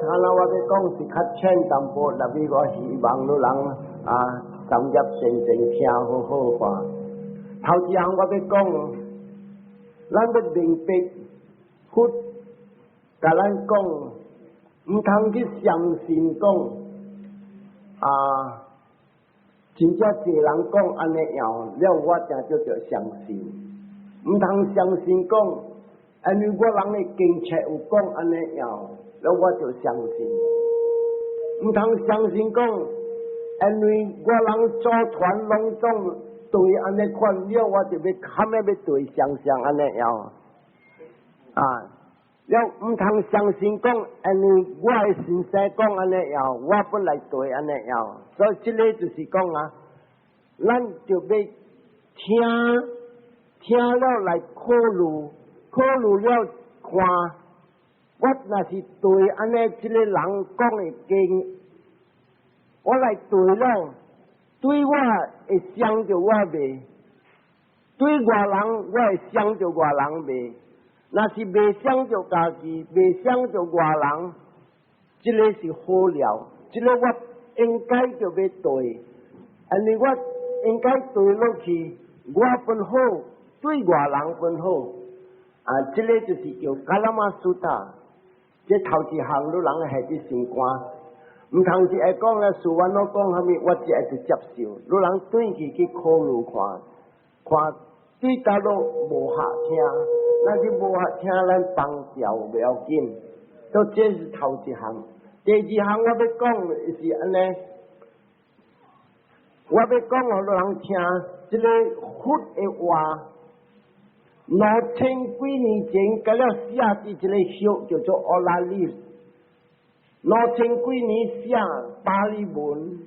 頭我欲講是較淺淡薄，特別我希望汝人啊，深入靜靜聽好好看。頭一項我欲講，咱欲明白佛共咱講，毋通去相信講啊，真正濟人講按呢樣，了我定著著相信。毋通相信講，因為我人的經冊有講按呢樣，了我就相信。毋通相信講，因為我人組團攏總對按呢款，了我就欲堪欲對相像按呢樣。啊，了毋通相信講，因為我的先生講按呢樣，我本來對按呢樣。所以這个就是講啊，咱就欲聽。聽了來考慮，考慮了看，我若是對按呢這个人講的經，我來對了，對我會傷著我袂？對外人我會傷著外人袂？若是袂傷著家己，袂傷著外人，這个是好了，這个我應該就欲對，因為我應該對落去，我本好。對外人本好，啊，這个就是叫 Kalama Sutta。這頭一項汝人會佇心肝，毋通是會講咧，事完我講啥物，我只愛去接受。汝人轉去去考慮看，看對佗落無合聽，若是無合聽，咱放掉袂要緊。所以這是頭一項，第二項我欲講是按呢，我欲講予汝人聽，這个佛的話。兩千幾年前，佮了寫佇一個葉叫做 Ola leaf。兩千幾年寫巴利文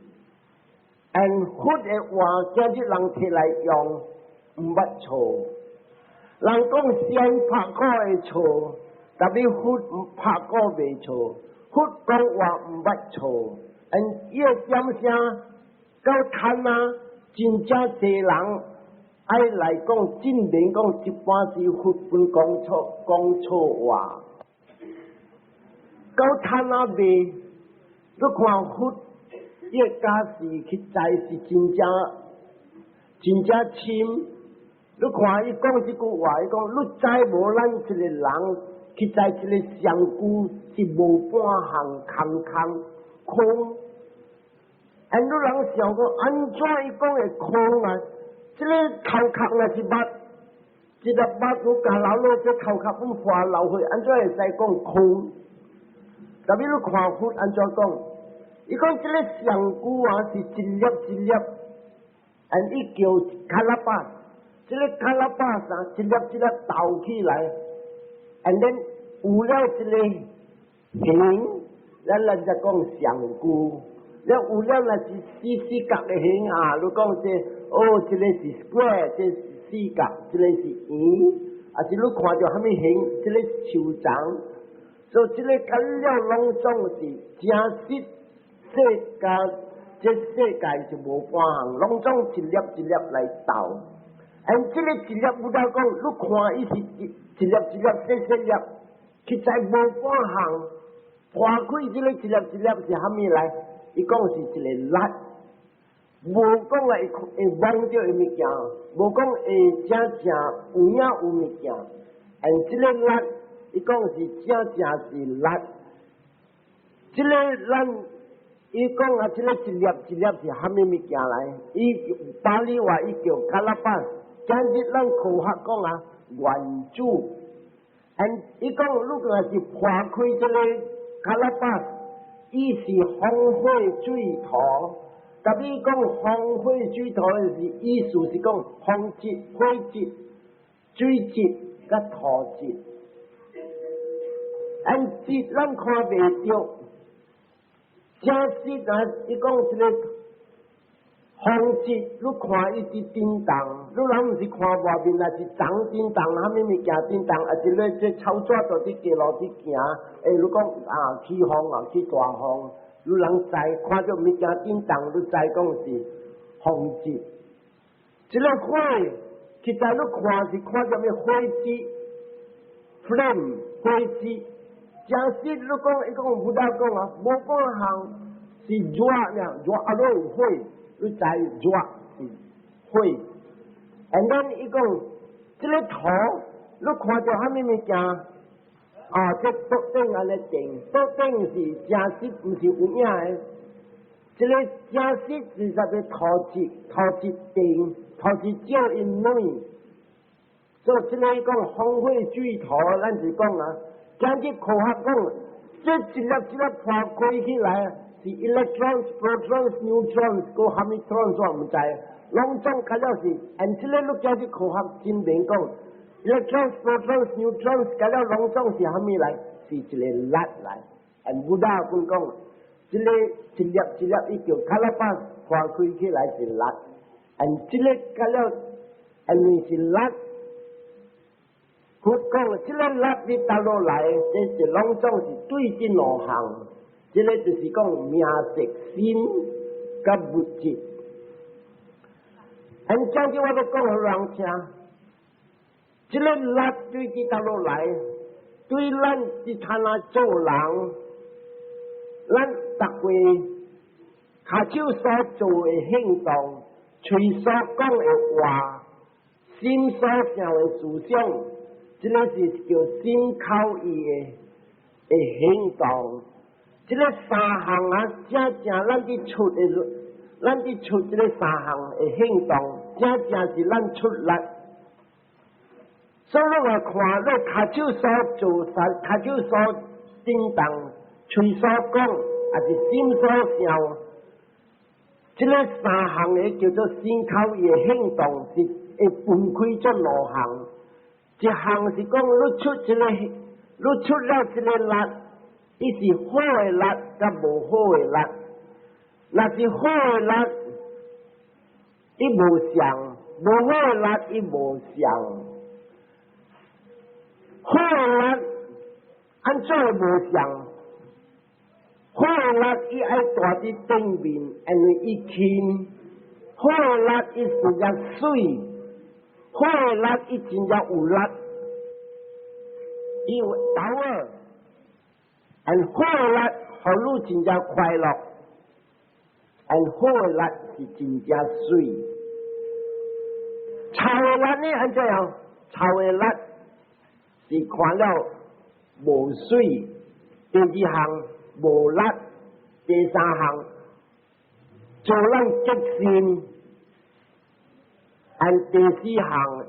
，and 佛的話今日人提來用，毋捌錯。人講仙拍鼓會錯，特別佛拍鼓袂錯，佛講話毋捌錯。and 伊個點聲到趁啊，真正濟人愛來講證明講，一般是佛本講錯講錯話。到趁啊未，你看佛伊個教示實在是真正真正深。你看伊講這句話，伊講你知無？咱一個人實在一个身軀是無半項空空空。and 汝人想講，按怎伊講會空啊？這个頭殼若是肉，一粒肉有加流落，這頭殼本破流血，按怎會使講空？特別你看佛按怎講？伊講這个身軀啊是一粒一粒，and 伊叫 kalapa，這个 kalapa 啥一粒一粒鬥起來，and then 有了一个形，咱咱才講身軀。了有了若是四四角的形啊，你講這哦，這个是 square，這是四角，這个是圓，啊是你看著啥物形，這个樹叢，所以這个佮了攏總是真實世界，這世界是無半項，攏總一粒一粒來鬥。and 這个一粒有得講，你看伊是一一粒一粒細細粒，實在無半項，破開這个一粒一粒是啥物來？伊講是一個力，無講來會摸著的物件，無講會真正有影有物件。and 這个力，伊講是真正是力。這个咱伊講啊，這个一粒一粒是啥物物件來？伊巴利話伊叫 kalapa，今日咱科學講啊，原子。and 伊講如果是破開這个 kalapa，伊是風火水土。特別講風火水土的是意思是講風質、火質、水質佮土質。按質咱看袂著，真實啊！伊講這个風質，你看伊佇振動，你人毋是看外面，若是塵振動，啥物物件振動，啊是咧這草紙就佇街路佇行，欸，你講啊起風啊起大風，你人知看著物件振動，你知講是風質。這个火，實在你看是看著物火質，flame 火質。正實你講，伊講 Buddha 講啊，無半項是熱呢，熱啊都有火，你知熱是火。And then 伊講，這个塗，你看著啥物物件？啊，這桌頂按呢定，桌頂是正實，毋是有影的。這个正實是啥物塗質，塗質定，塗質照因軟。所以這个講風火水土，咱是講啊，今日科學講，這一粒一粒破開起來是 electrons、protons、neutrons，閣啥物 trons 我毋知，攏總較了是，按這个你今日科學真明講，electrons、protons、neutrons，較了攏總是啥物來？是一個力來。按 Buddha 講講，這个一粒一粒伊叫卡拉巴破開起來是力，按這个較了，因為是力。佛講，這个力佇佗落來，這是攏總是對這兩項，這个就是講名色心佮物質。按講這我欲講予人聽，這个力對佇佗落來，對咱佇剎那做人，咱逐月跤手所做的行動，喙所講的話，心所想的思想。這个是叫心口意的行動，這个三項啊，正正咱佇出的，咱佇出這个三項的行動，正正是咱出力。所以我看，你跤手所做啥，跤手所振動，喙所講，抑是心所想，這个三項的叫做心口意的行動，是會分開做兩項。一項是講你出這个，你出了這个力，伊是好的力，佮無好的力。若是好的力，伊無相；無好的力，伊無相。好的力按怎會無相？好的力伊愛蹛佇頂面，因為伊輕。好的力伊真正媠。好的力伊真正有力，伊有 power。And 好的力，予你真正快樂。And 好的力是真正媠。臭的力呢？按怎樣？臭的力是看了無媠。第二項無力，第三項做咱激心。按第四項，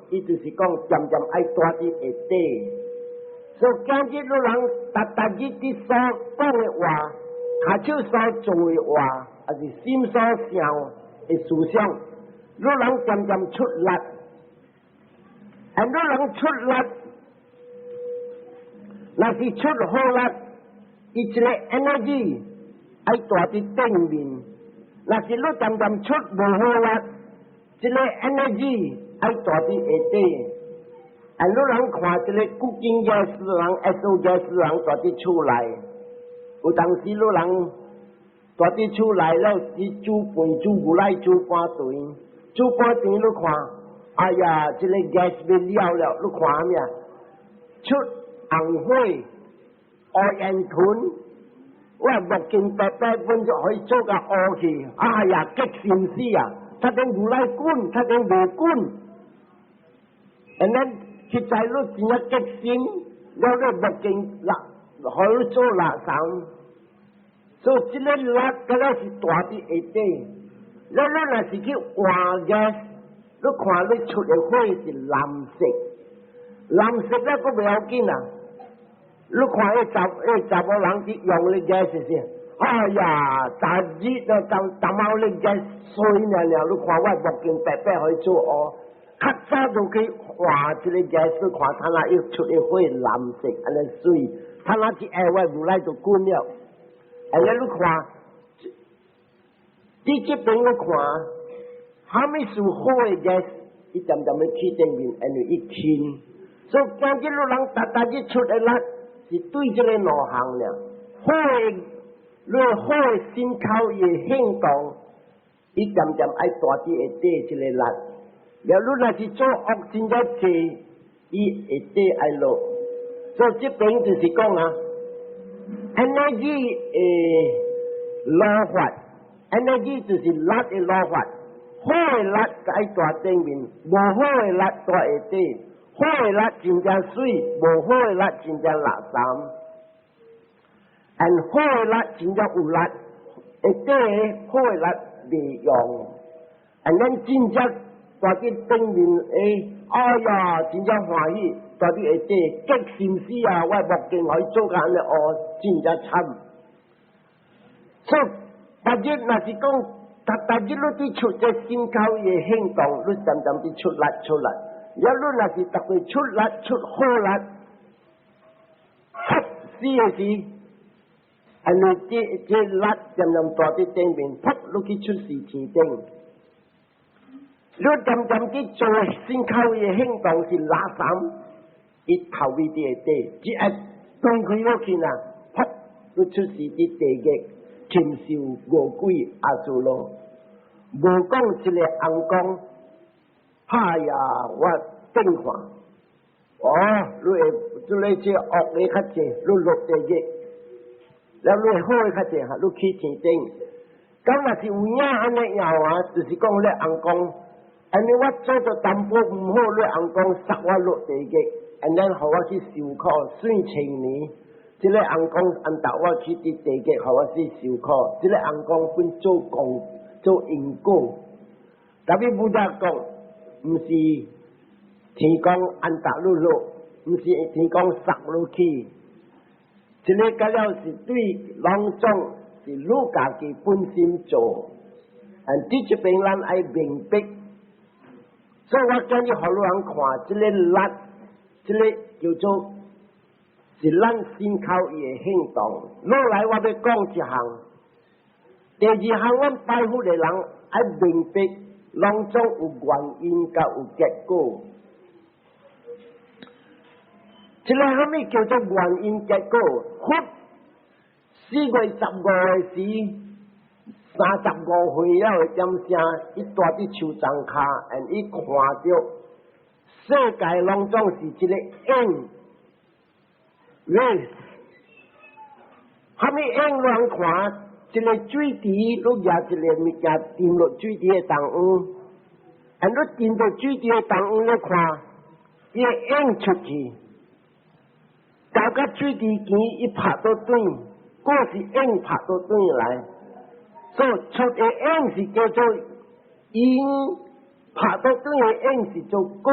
伊就是講漸漸愛蹛佇下底。所以今日你人逐逐日佇所講的話，跤手所做的話，抑是心所想的思想，你人漸漸出力，按你人出力，若是出好力，伊一个 energy 愛蹛佇頂面；若是你漸漸出無好力，這个 energy 愛蹛佇下底。按你人看這个 cooking gas 人、SO gas 人蹛佇厝內，有當時你人蹛佇厝內了，去煮飯、煮牛奶、煮半頓，煮半頓你看，哎呀，這个 gas 欲了了，你看啥物啊？出紅火、烏煙塵，我目鏡白白本就可以做甲烏去，哎呀，激心死啊！差點牛奶滾，差點無滾，and then 實在你真正激心，了你目鏡垃，予你做垃圾，所以這个力敢若是蹛佇下底，了你若是去換 gas，你看你出的火是藍色，藍色了閣袂要緊啊！你看彼查彼查某人佇用咧 gas 是，哎呀，逐日都當淡仔咧 gas 水爾爾，你看我目鏡白白予伊做烏，較早就去換這个 gas，你看他那伊出的火藍色，按呢媠，他那一下我牛奶就滾了。哎呀，你看，佇這邊你看，啥物是好的 gas，伊漸漸欲起頂面，因為伊輕，所以今日你人逐逐日出的力是對這个兩項爾，好的，你好的心口意行動，伊漸漸愛蹛佇下底這个力。了你若是做惡真正濟，伊下底愛落。所以這邊就是講啊， energy 的老法，energy 就是力的老法，好的力愛蹛頂面，無好的力蹛下底。好的力真正媠，無好的力真正垃圾。但好的力真正有力，下底好的力袂用。啊，咱真正蹛佇頂面，欸，哎呀，真正歡喜，蹛佇下底激心死啊！我目鏡予伊做甲按呢哦，真正慘。所以，逐日若是講，逐逐日你佇出這身口意的行動，你漸漸佇出力出力。了你若是逐日出力出好力，噗死的時，按呢這這力漸漸蹛佇頂面，噗，你去出世天頂。你漸漸去做身口意的行動是垃圾，伊頭尾佇下底，只愛斷開落去啦，噗，你出世佇地獄，禽獸餓鬼阿修羅，無講一个尪公，哎呀，我頂看，哦，你會你這惡的較濟，你落地獄；了你好的較濟，哈，你去天頂。咁若是有影按呢樣啊，就是講你尪公，按呢我做著淡薄毋好，你尪公殺我落地獄，按呢予我去受苦算千年。這个尪公安達我去佇地獄，予我去受苦。這个尪公分做功做因果。特別 Buddha 講，毋是天公安達你落，毋是天公殺你去。這个甲了是對攏總是你家己本身做。但佇這邊咱愛明白，所以我今日予你人看，這个力，這个叫做是咱身口意的行動。落來我欲講一項，第二項，阮拜佛的人愛明白，攏總有原因佮有結果。這個蝦米叫做原因結果？佛4月15的時，35歲了的點聲，伊蹛佇樹叢跤，and 伊看著世界攏總是一个影，wave，蝦米影攏看？一个水池，你舉一个物件沉落水池的東方，and 你沉到水池的東方，你看，伊會影出去，到甲水池邊，伊拍倒轉，閣是影拍倒轉來，所以出的影是叫做因，拍倒轉的影是做果。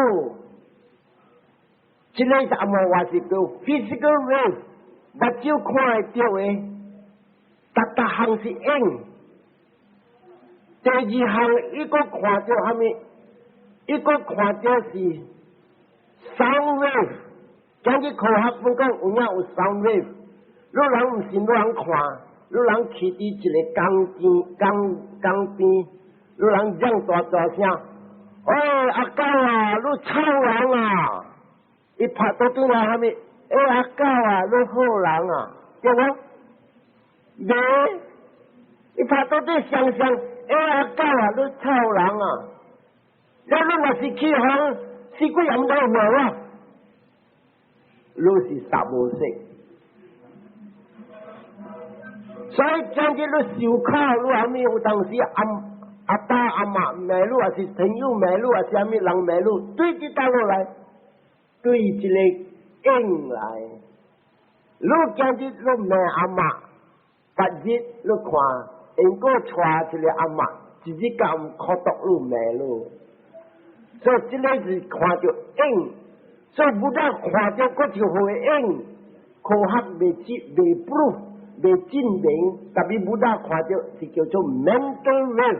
這个是按怎話是叫 physical wave，目睭看會著的。逐逐項是影，第二項伊閣看著蝦米？伊閣看著是 sound wave。今日科學本講有影有 sound wave，你人毋信，你人看，你人去佇一个江邊，江江邊，你人講大大聲，喂，阿狗啊，你臭人啊！伊拍倒轉來蝦米？欸，阿狗啊，你好人啊，對無？無，伊拍倒轉雙雙，欸，阿狗啊，你臭人啊！了你若是去予死鬼也毋知有無啊？你是殺無色，所以今日你受苦，你蝦米有當時阿阿爸阿媽罵你，還是朋友罵你，還是蝦米人罵你，對佇佗落來，對一个影來。你今日你罵阿媽，別日你看，因果帶一个阿媽，一日敢苦毒你罵你，所以這个是看著影。所以 Buddha 看著閣一回影，科學未證未 proof 未證明，特別 Buddha 看著是叫做 mental wave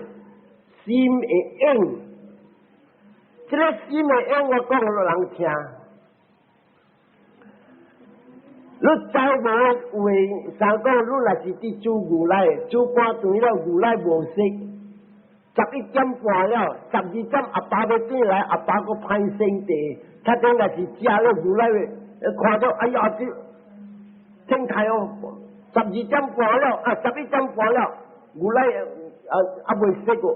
心的影。這个心的影，我講予人聽。你走無話，三講你若是佇煮牛奶，煮半頓了牛奶無色，11點半了，12點阿爸欲轉來，阿爸閣歹性地，較頂若是食了牛奶，看著哎呀，這天太哦，12點半了，啊，11點半了，牛奶啊啊未色個，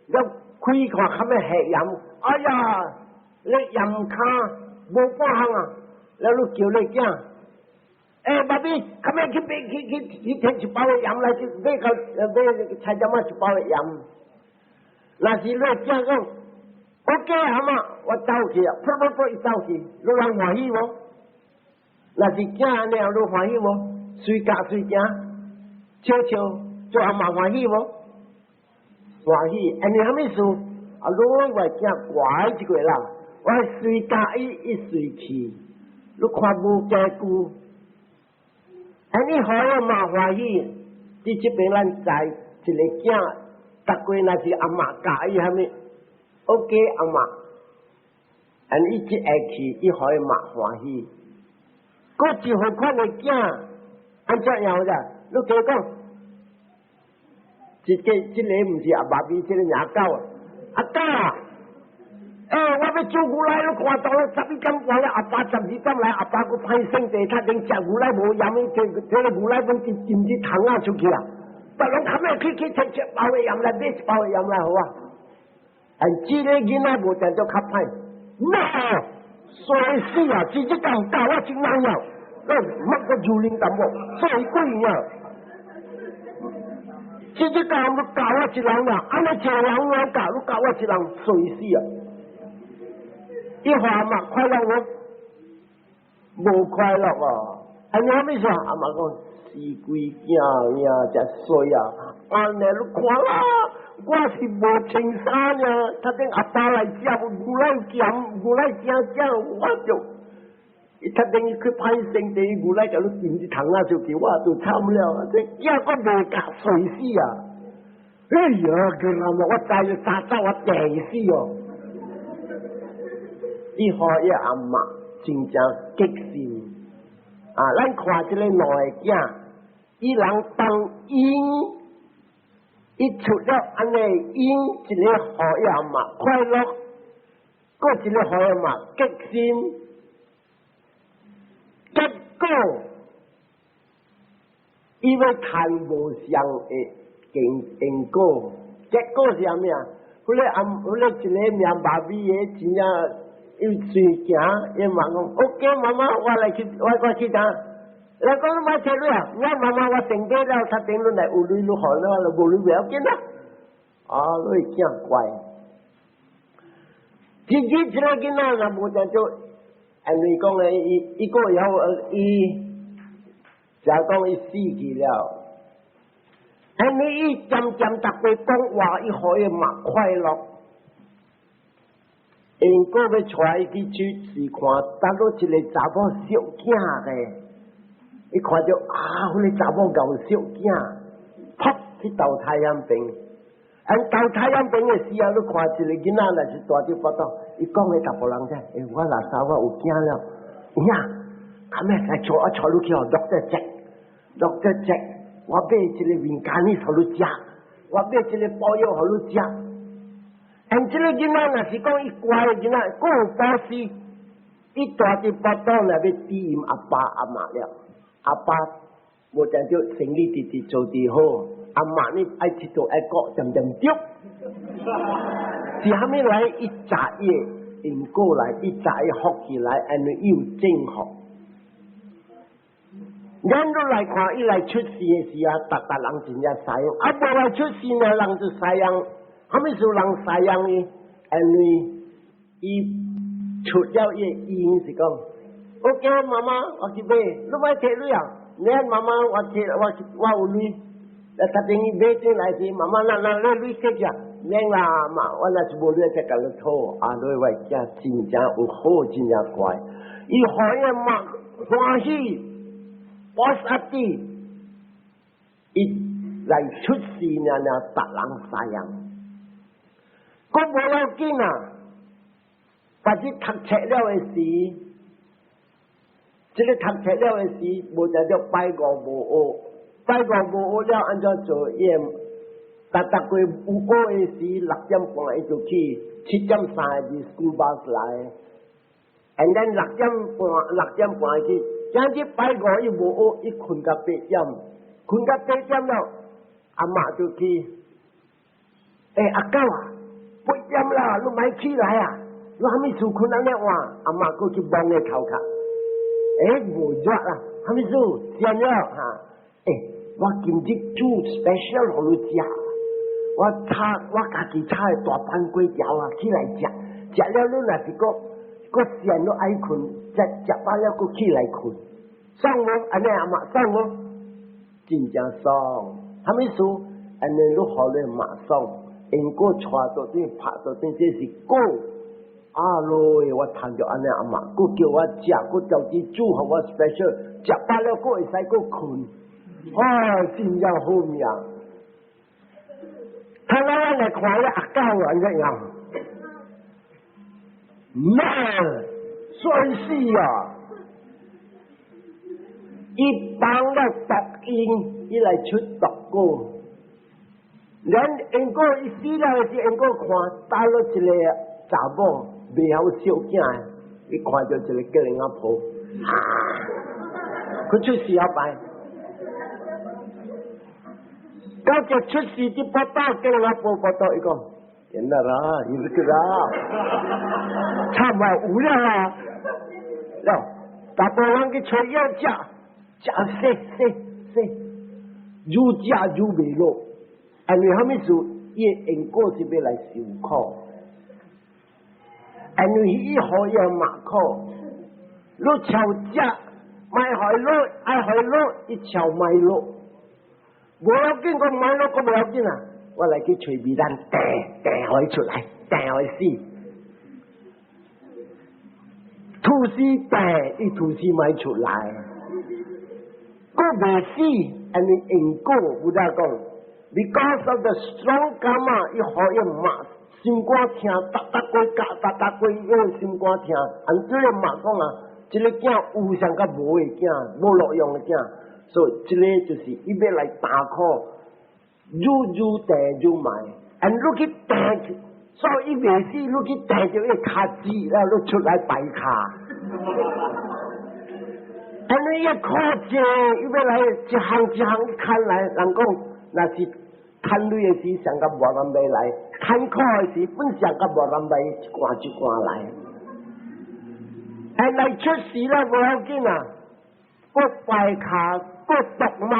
了開看較欲下鹽，哎呀，你鹽跤無半項啊，了你叫你囝。欸，爸比，較欲去買去去去提一包的鹽來去買個買菜店仔一包的鹽。若是你囝講，OK 阿嬤，我走去啊，噗噗噗伊走去，你人歡喜無？若是囝按呢，你歡喜無？隨教隨行，笑笑，做阿嬤歡喜無？歡喜，按呢啥物事？啊，你我囝乖一個啦，我隨教伊，伊隨去，你看無家具。按呢予阿嬤歡喜，佇這邊咱知一個囝，逐過若是阿嬤教伊啥物，OK 阿嬤，按伊一下去，伊予阿嬤歡喜。閣一號款的囝，按怎樣子？你加講，這個這個毋是阿爸比，這個名狗，阿狗啊！欸，我欲煮牛奶，你看到了11點半了，阿爸12點來，阿爸閣歹性地，較頂食牛奶無鹽，伊提提個牛奶粉浸浸啲糖仔出去啊！別人較欲去去提一包的鹽來買一包的鹽來予我。但這個囡仔無定做較歹，no，衰死啊！直接講教我一人了，我乜個蹂躪淡薄，衰鬼啊！直接教你教我一人了，按呢一個人我教，你教我一人衰死啊！伊予阿嬤快樂無？無快樂啊！按呢啥物事？阿嬤講死鬼囝呀，真衰啊！按呢你看啦，我是無穿衫呀，頭頂阿爸來食牛奶鹹，牛奶正正，我就伊頭頂伊去歹生地，牛奶共你浸一桶仔出去，我就慘了。這囝閣袂教衰死啊！哎呀，佢阿嬤，我知早早我病死哦！伊予伊阿嬤真正激心啊！咱看這個兩個囝，伊人當因，伊出了按呢因，一個予伊阿嬤快樂，閣一個予阿嬤激心，結果伊欲趁無相的因果，結果是啥物啊？彼個阿，彼個一個名爸比的真正。伊隨行，伊嘛講，OK，媽媽，我來去，我我去呾。來講你莫提鐳啊，我媽媽我成家了，較頂你來有鐳你予我，無鐳袂要緊啦。啊，你囝乖。自己一個囡仔若無定做，按你講的，伊伊個以後，伊就講伊死去了。按你伊漸漸逐個講話，伊予伊嘛快樂。因果欲帶伊去出世看，等到一個查某小囝的，伊看著啊，彼個查某𠢕小囝，噗去投胎遐邊。按投胎遐邊的時候，你看一個囡仔若是大著腹肚，伊講予逐個人聽，欸，我垃圾我有囝了，有影？較欲來帶我帶你去予 doctor check，doctor check，我買一個面巾予你食，我買一個包藥予你食。按這個囡仔若是講伊乖的囡仔，閣有保持，伊大佇腹肚內欲支援阿爸阿嬤了，阿爸無定著生理直直做佇好，阿嬤呢愛佚佗愛顧，恬恬著。是啥物來？伊知伊的因果來，伊知伊福氣來，按呢伊有正福。咱都來看，伊來出世的時啊，逐逐人真正知影，啊無來出世呢，人就知影。啥物事人知影呢？因為伊出了伊的因是講，OK 媽媽，我去買，你莫提鐳啊！免媽媽，我提我我有鐳。啊，較等伊買轉來時，媽媽那那你鐳摕者，免啦媽，我若是無鐳再共你討。啊，你我囝真正有好，真正乖。伊予伊媽歡喜，我殺地，伊來出世爾爾，逐人知影。閣無要緊啊！或者讀冊了的時，這個讀冊了的時，無定著拜五無學，拜五無學了，按怎做？伊會逐逐過有學的時，6點半伊就去，7點三個字 school bus 來，and then 六點半6點半去，今日拜五伊無學，伊睏到8點，睏到八點了，阿嬤就去，欸，阿狗啊！八點啦，你莫起來啊！你啥物事睏按呢晚？阿嬤閣去摸伊頭殼，欸，無熱啊！啥物事？食了哈？欸，我今日煮 special 予你食，我炒我家己炒的大番粿條啊，起來食，食了你若是閣閣嫌你愛睏，食食飽了閣起來睏，爽無？按呢阿媽爽無？真正爽，啥物事？按呢你予你媽爽，因果帶到轉拍到轉，這是果。啊囉，我趁著按呢阿媽，閣叫我食，閣調啲煮予我 special，食飽了閣會使閣睏，啊，真正好命。他咱來看咧阿狗按怎樣？媽，衰死啊！伊放了毒因，伊來出毒果。連因果伊死了時，因果看打落一個查某袂曉相囝，伊看著一個吉人仔婆，啊！佢出事後擺，到這出事啲報道吉人仔婆報道伊講，真啦啦，伊是啦，差唔多有了啦，了，查埔人去揣藥食，食死死死，愈食愈袂落。因為啥物事？伊的因果是欲來受苦，因為伊予伊媽苦，你撨食，莫予伊落，愛予伊落，伊撨莫落，無要緊，講莫落，閣無要緊啊！我來去揣糜爛，掟掟予伊出來，掟予伊死，吐絲掟，伊吐絲莫出來，閣袂死，因為因果有得講。Because of the strong karma，伊予伊媽心肝疼，逐逐過教，逐逐過伊心肝疼。按這個媽講啊，這个囝有上佮無的囝，無路用的囝，所以這個就是伊欲來擔苦，愈愈掟愈賣，按你去掟，所以伊袂死，你去掟著伊跤趾，了你出來排跤。按呢伊苦濟，伊欲來一項一項牽來，人講若是趁鐳的時，上較無人欲來；趁苦的時，本上較無人欲一罐一罐來。哎，來出事了無要緊啊，閣排跤，閣毒目，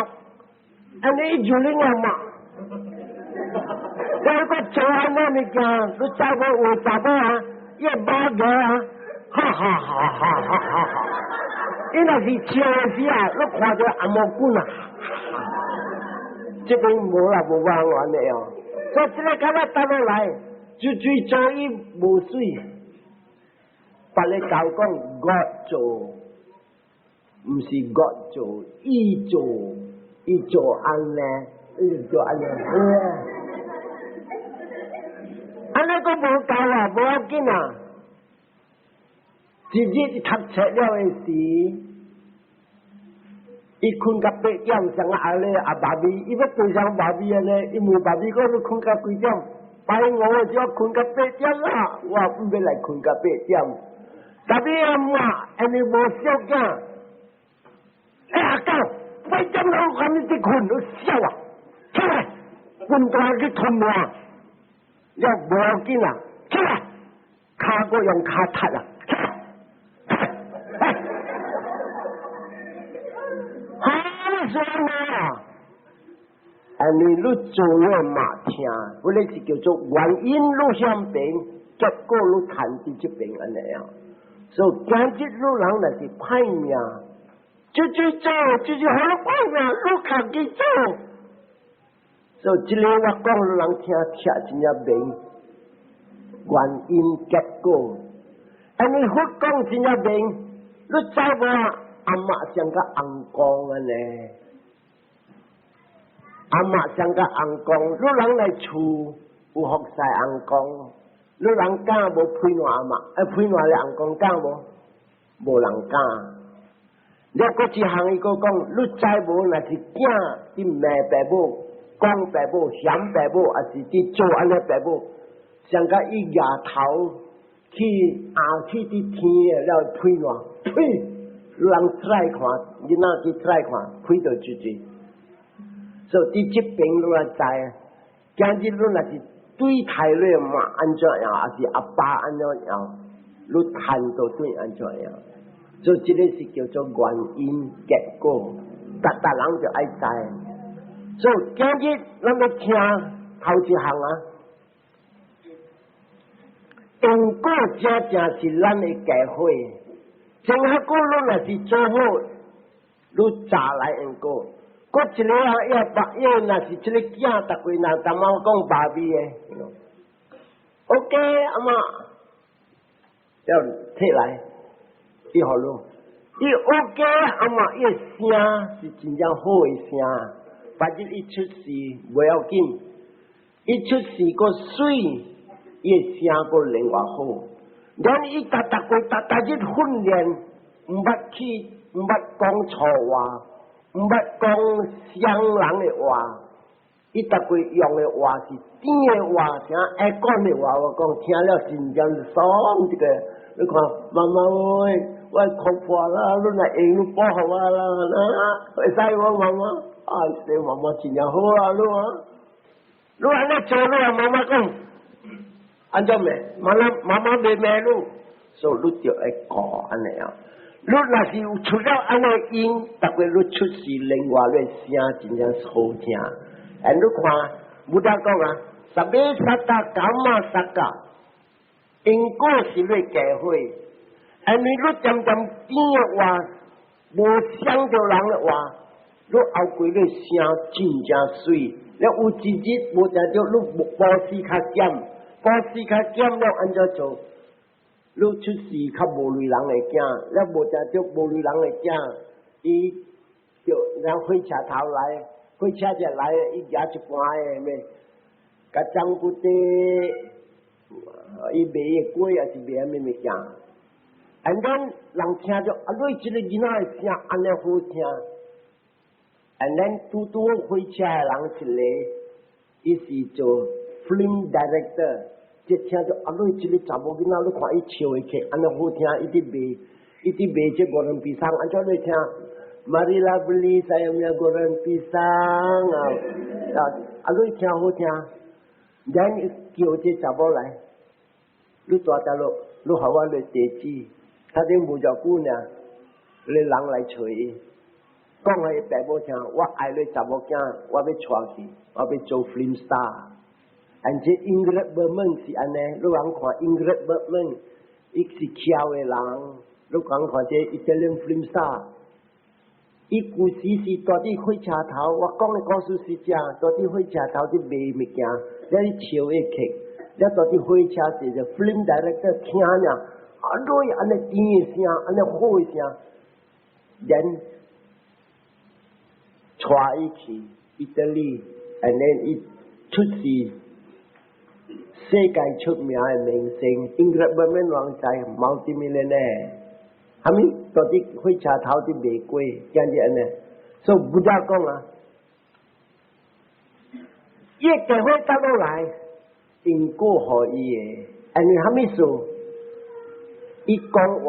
按呢伊就恁阿媽。我閣做按呢物件，你知無有查某啊？伊馬個啊，哈哈哈哈哈哈！伊若是笑的時啊，你看著紅毛棍啊，這邊無啦無辦法的哦。所以這个敢若倒落來，就最做伊無水，別个教講 God 做，毋是 God 做，伊做，伊做按呢，伊做按呢，按呢閣無夠啊，無要緊啊。一日讀冊了的時，伊睏到八點，像阿咧阿爸咪，伊欲對上爸咪按呢，伊問爸咪講你睏到幾點？拜五的時候睏到八點啦，我毋欲來睏到八點。但你阿媽因為無小囝，欸阿狗，八點鐘還你佇睏，你痟啊！起來，滾大去吞我，了無要緊啊，起來，跤閣用跤踢啊！起來。哈！算啊！因為你做了媽聽，彼个是叫做原因你向邊，結果你趁佇這邊按呢啊。所以今日你人若是歹命，就就做，就是予你歹命，你家己做。所以這个我講予人聽，聽真正明。原因結果，因為佛講真正明，你知無？阿媽像個尪公按呢，阿媽像個尪公，你人來厝有服侍尪公，你人敢無批爛阿媽？欸，批爛咧尪公敢無？無人敢。了閣一項伊閣講，你知無？若是囝佇罵爸母、講爸母、嫌爸母，抑是佇做按呢爸母，像甲伊額頭去壓去佇天的了批爛，呸！人出來看，囡仔去出來看，批到出去。所以佇這邊你若知，今日你若是對待你媽按怎樣，抑是阿爸按怎樣，你趁到對按怎樣。所以這个是叫做原因結果，逐逐人就愛知。所以今日咱欲聽頭一項啊，因果正正是咱的機會。前下久你若是做好，你早來因果。閣一个啊，伊爸，伊若是這个囝，逐幾若淡仔講爸咪的，OK，阿媽，要摕來，伊予你，伊 OK，阿媽，伊的聲是真正好的聲。別日伊出世袂要緊，伊出世閣媠，伊的聲閣另外好。連伊逐逐過逐逐日訓練，毋捌去，毋捌講錯話，毋捌講傷人的話。伊逐過用的話是甜的話，像愛講的話，我講聽了真正爽。這个，你看媽媽喂，我哭破啦，你若會你保護我啦，會使無媽媽？啊，這媽媽真正好啊，你啊，你按呢做，你啊媽媽講，按怎罵？媽媽媽媽袂罵你，所以你就會顧按呢啊。你若是有出了按呢音，逐過你出世另外的聲真正好聽。哎，你看，Buddha 講啊，sabbe satta kamma saka，因果是你機會，因為你漸漸甜的話，無傷著人的話，你後過你聲真正媠。你有一日無定著你布施較減，布施較減了按怎做？你出世較無類人的囝，你無定著無類人的囝，伊就讓火車頭來。火車就來，伊舉一盤的咩？共張骨的，伊賣的粿抑是賣啥物物件？And then 人聽著啊，你這个囡仔的聲按呢好聽。And then 拄拄火車的人一个，伊是做 film director，這聽著啊，你這个查某囡仔，你看伊唱的曲按呢好聽，伊佇賣，伊佇賣這五仁pisang，按怎你聽？Marilah beli saya punya goreng pisang 啊！啊，啊，你聽好聽，then 叫這查某來，你蹛佗落，你予我的地址，他頂無偌久呢，你人來揣伊，講予伊爸母聽，我愛你查某囝，我欲娶去，我欲做 film star。And 這 Ingrid Bergman 是按呢，你通看 Ingrid Bergman，伊是巧的人，你通看這 Italian film star。伊舊時是蹛佇火車頭，我講的故事是這，蹛佇火車頭佇賣物件，了伊唱的曲，了蹛佇火車坐著 film director 聽爾，啊，你按呢甜的聲，按呢好的聲，then 帶伊去意大利，and then 伊出世世界出名的明星，Ingrid Bergman 人知 multi-millionaire，啥物蹛佇火車頭佇賣粿，今日按呢，所以 Buddha 講啊，伊機會得落來，因果予伊的，因為啥物事？伊講話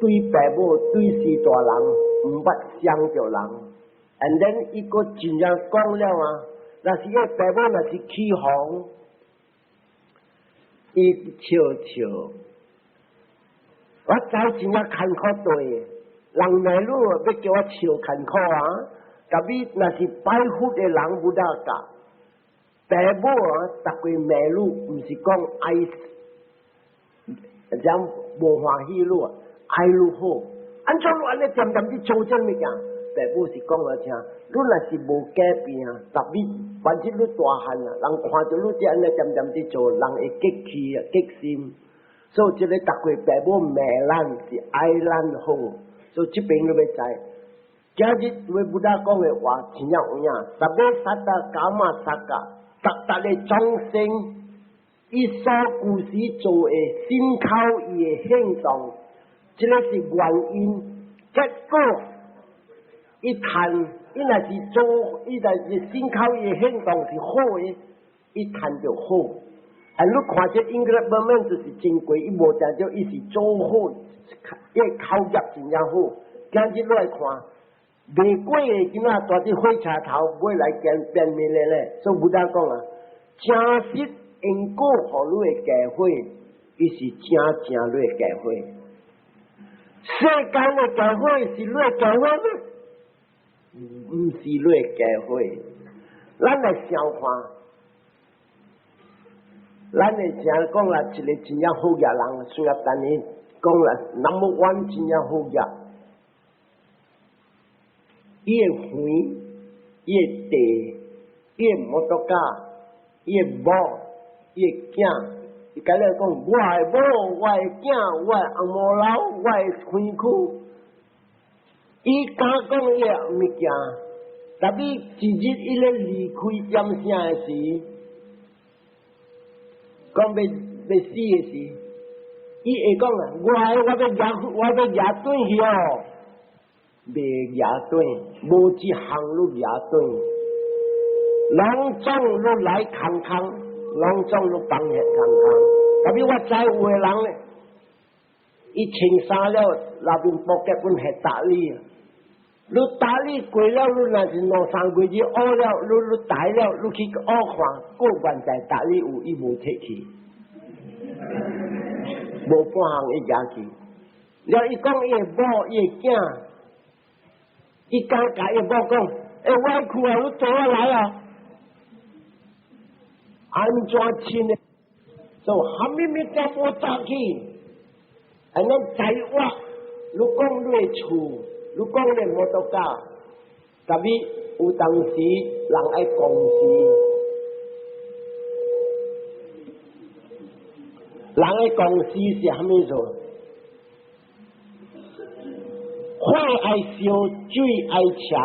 對爸母對序大人，毋捌傷著人，and then 伊閣真正講了啊，若是伊爸母若是起哄，伊笑笑。我知真正艱苦對，人罵你欲叫我笑艱苦啊！特別若是拜佛的人 Buddha 教，爸母啊，逐個罵你，毋是講愛，這無歡喜你，愛你好。按怎你按呢恬恬去做這物件？爸母是講予聽，你若是無改變啊，特別反正你大漢啊，人看著你這按呢恬恬去做，人會激氣啊，激心。所以這个逐個爸母罵咱是愛咱好，所以這邊你欲知。今日對 Buddha 講的話真正有影，sabbe satta kamma saka，逐逐个眾生，伊所舊時做的心口伊的行動，這个是原因。結果伊趁，伊若是做，伊若是心口伊的行動是好的，伊趁著好。啊！你看這 Ingrid Bergman 就是真貴，伊無定著伊是做好，伊口業真正好。今日你來看，賣粿的囡仔蹛佇火車頭買來變變面的咧，所以 Buddha 講啊，誠實因果予你的機會，伊是誠正你的機會。世間的家伙是你的家伙嗎？毋是你的家伙。咱來想看，咱會聽講啦，一個真正好額人，需要等你講啦，number one 真正好額，伊的園，伊的地，伊的摩托車，伊的某，伊的囝，伊共你講，我的某，我的囝，我的翁某老，我的園區，伊敢講伊的物件，但伊一日伊咧離開點聲的時，講欲欲死的時，伊會講啊，我的我欲舉我欲舉轉去哦，袂舉轉，無一項你舉轉，攏總你來空空，攏總你放下空空。特別我知有的人咧，伊穿衫了，內面布結本係打理。你打理過了，你若是兩三個月學了，你你大了，你去學看，閣原在打理有，伊無提去，無半項伊舉去。了伊講伊的某，伊的囝，伊敢共伊某講，欸，我去啊，你綴我來啊！按怎親的？做啥物物件無早去？按呢在我，你講你的厝，你講你摩托車，特別有當時人愛公司，人的公司是啥物做？火愛燒，水愛強，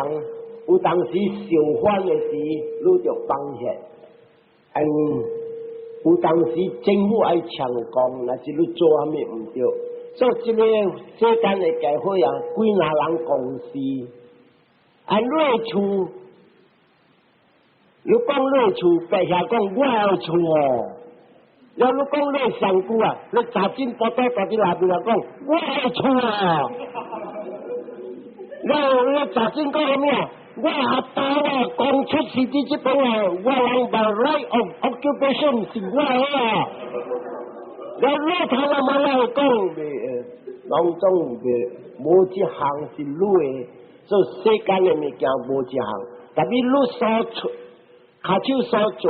有當時燒反的時，你就放下。嗯，有當時政府愛強攻，若是你做啥物毋對。所以這个世間的家伙啊，幾若人公司，啊，你的厝，你講你的厝，白遐講我的厝哦。了你講你的上舊啊，你查進步倒佇內面來講我的厝哦。了你查進講啥物啊？我阿爸我講出世佇這邊啊，我人 by right of occupation 是我的啊。了老頭老媽來講，攏總袂無一項是你的，所以世間的物件無一項。但是你所出，跤手所做，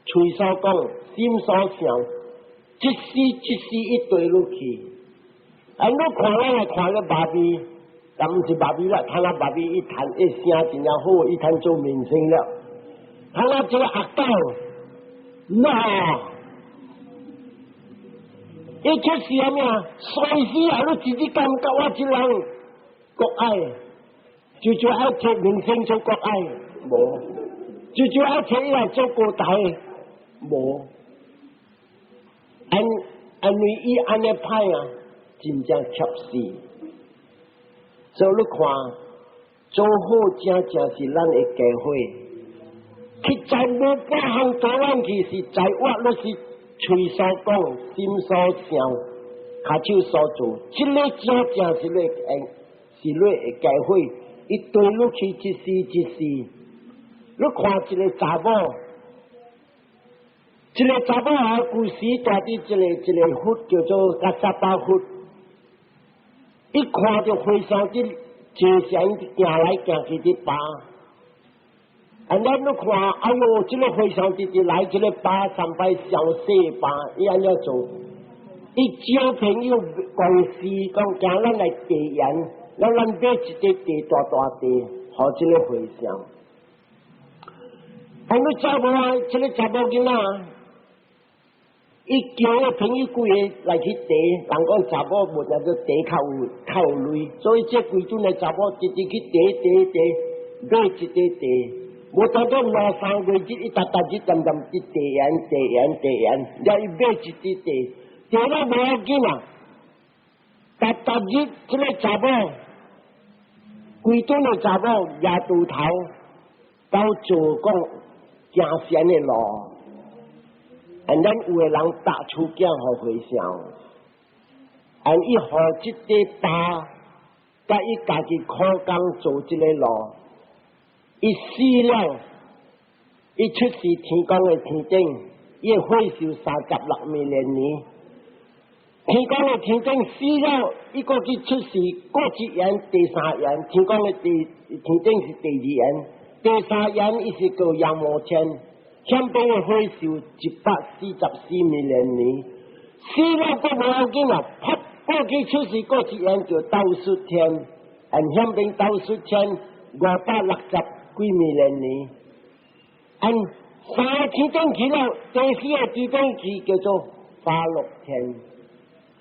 喙所講，心所想，一時一時一對落去。啊，你看咱來看咧芭比，但毋是芭比啦，睇下芭比伊彈伊聲真正好，伊通做明星了。睇下這個阿狗，那。伊出事啥物啊？隨時啊，你自己感覺我這人國愛，就就愛提明星做國愛，無；就就愛提伊來做高台，無。因因為伊按呢歹啊，真正怯死。所以你看，做好正正是咱的機會。實在無半項做咱去，是在我，你是喙所講，心所想，跤手所做，這个正正是你會，是你的機會。伊對你去一時一時，你看一個查某，一個查某啊，舊時住佇一個一個佛叫做迦薩巴佛，伊看著和尚佇坐禪行來行去佇爬。啊！咱你看，哎喲，這个和尚直直來，這个爬三擺上細爬，伊按怎做？伊招朋友公司講，叫咱來地緣，咱咱買一塊地大大地，予這个和尚。啊！你查某啊，這个查某囡仔，伊叫个朋友幾個來去提，人講查某無得做提較有較有力，所以這規陣的查某直直去提提提，買一塊地。無當做兩三個月，伊逐逐日漸漸去地緣地緣地緣，了伊買一塊地，地了無要緊啊！逐逐日這個查某，規陣的查某舉鋤頭，到做講行善的路，and 咱有的人搭厝囝予和尚，and 伊予這塊巴，佮伊家己苦工做這个路。伊死了，伊出世天公的天頂，伊會壽36萬年。天公的天頂死了，伊閣去出世，過一緣第三緣，天公的第天頂是第二緣，第三緣伊是叫夜摩天，顯變的歲壽144 million 年，死了閣無要緊啊，啪過去出世過一緣叫兜率天，按顯變兜率天560幾 million 年，按三個天頂去了，第四個天頂去叫做化樂天。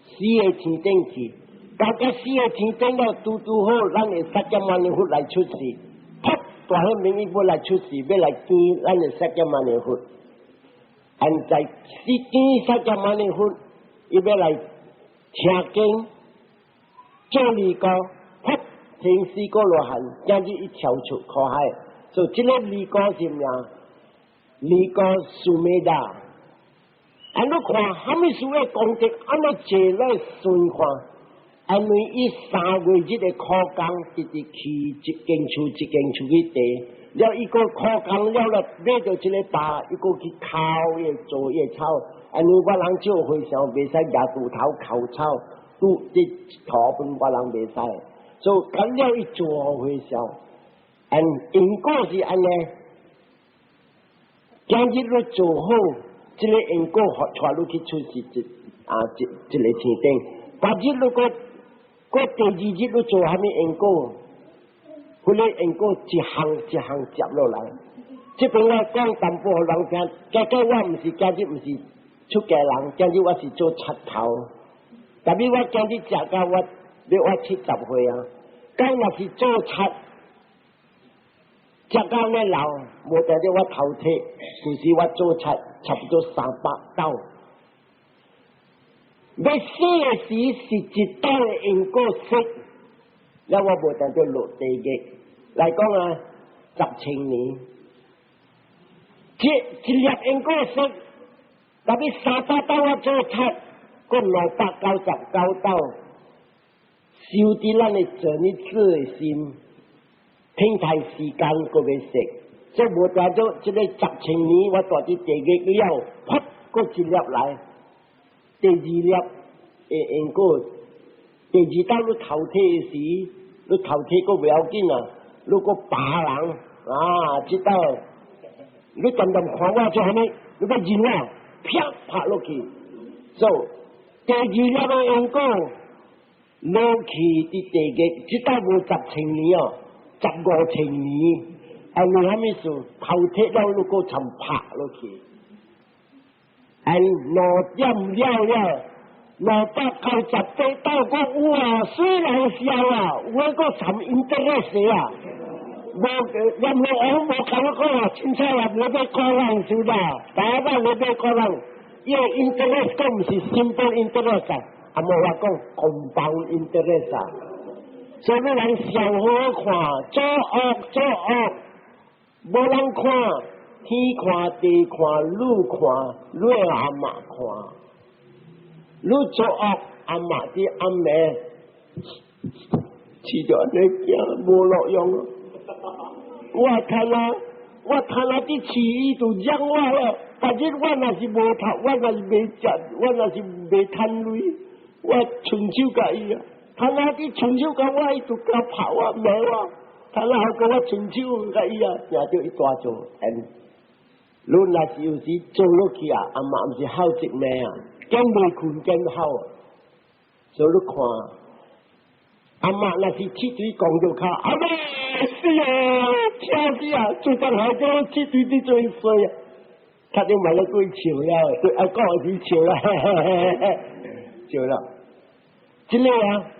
四個天頂去，到個四個天頂了，拄拄好，咱的釋迦牟尼佛來出世，啪，大顯明伊欲來出世，欲來見咱的釋迦牟尼佛。現在是見釋迦牟尼佛，伊欲來聽經，做二個，啪，成四果羅漢，今日伊跳出苦海，所以這個二果是咩？二果蘇美達。啊！你看，蝦米事的功德，按呢濟來算看，因為伊3月日的苦工，直直去一間厝一間厝去綴，了伊閣苦工了了，買著這個包，伊閣去摳伊做伊草，因為我人做和尚袂使舉鋤頭摳草，拄這塗分我人袂使，所以咁了伊做和尚，按因果是按呢，今日你做好。這個因果，帶你去出世一啊一一個天頂，別日如果過第二日你做蝦米因果，彼個因果一項一項接落來。這邊我講淡薄予人聽，結果我毋是今日毋是出家人，今日我是做賊頭。特別我今日食到我欲我70歲啊，講若是做賊。食到咧老，無代表我頭體，其實我做賊差不多300斗。欲死的時是一斗的因果息，了我無當做落地獄。來講啊，10千年，這一粒因果息，特別300斗我做賊，閣299斗，收佇咱的做呢子的心。天台時間閣欲息，所以無代做這個10千年，我蹛佇地獄了，啪，閣一粒來，第二粒的因果，第二道你頭體的時，你頭體閣袂要緊啊，你閣扒人啊，這道你恬恬看我做啥物，你欲認我，啪拍落去，所以第二粒的因果落去佇地獄，這道無十千年哦。15千年，因為蝦米事？頭體了，你閣參拍落去，按2點了了，298斗，閣有啊，水人燒啊，有的閣參 interest 啊，無任何王無共我講啊，凊彩啊，無欲顧人是啦，大擺無欲顧人，伊個 interest 閣毋是 simple interest 啊，啊無話講 compound interest 啊。所以你人上好看，做惡做惡，無人看，天看地看，你看，你阿媽看，你做惡，阿媽佇暗暝，飼著按呢囝無路用。我看啊，我看啊，佇飼伊就養我了。別日我若是無讀，我若是袂食，我若是袂趁鐳，我伸手共伊啊。他若佇伸手共我，伊就共拍我罵我。他若好共我伸手共伊啊，定著伊大做。嗯，你若是有時做落去啊，阿媽毋是哭一暝啊，更袂睏更哭。所以你看，阿媽若是鐵錘講著跤，阿媽死啊，聽死啊，做當下叫鐵錘佇做衰啊，較你嘛咧鬼笑了，對阿講是笑啦，笑了。這個啊，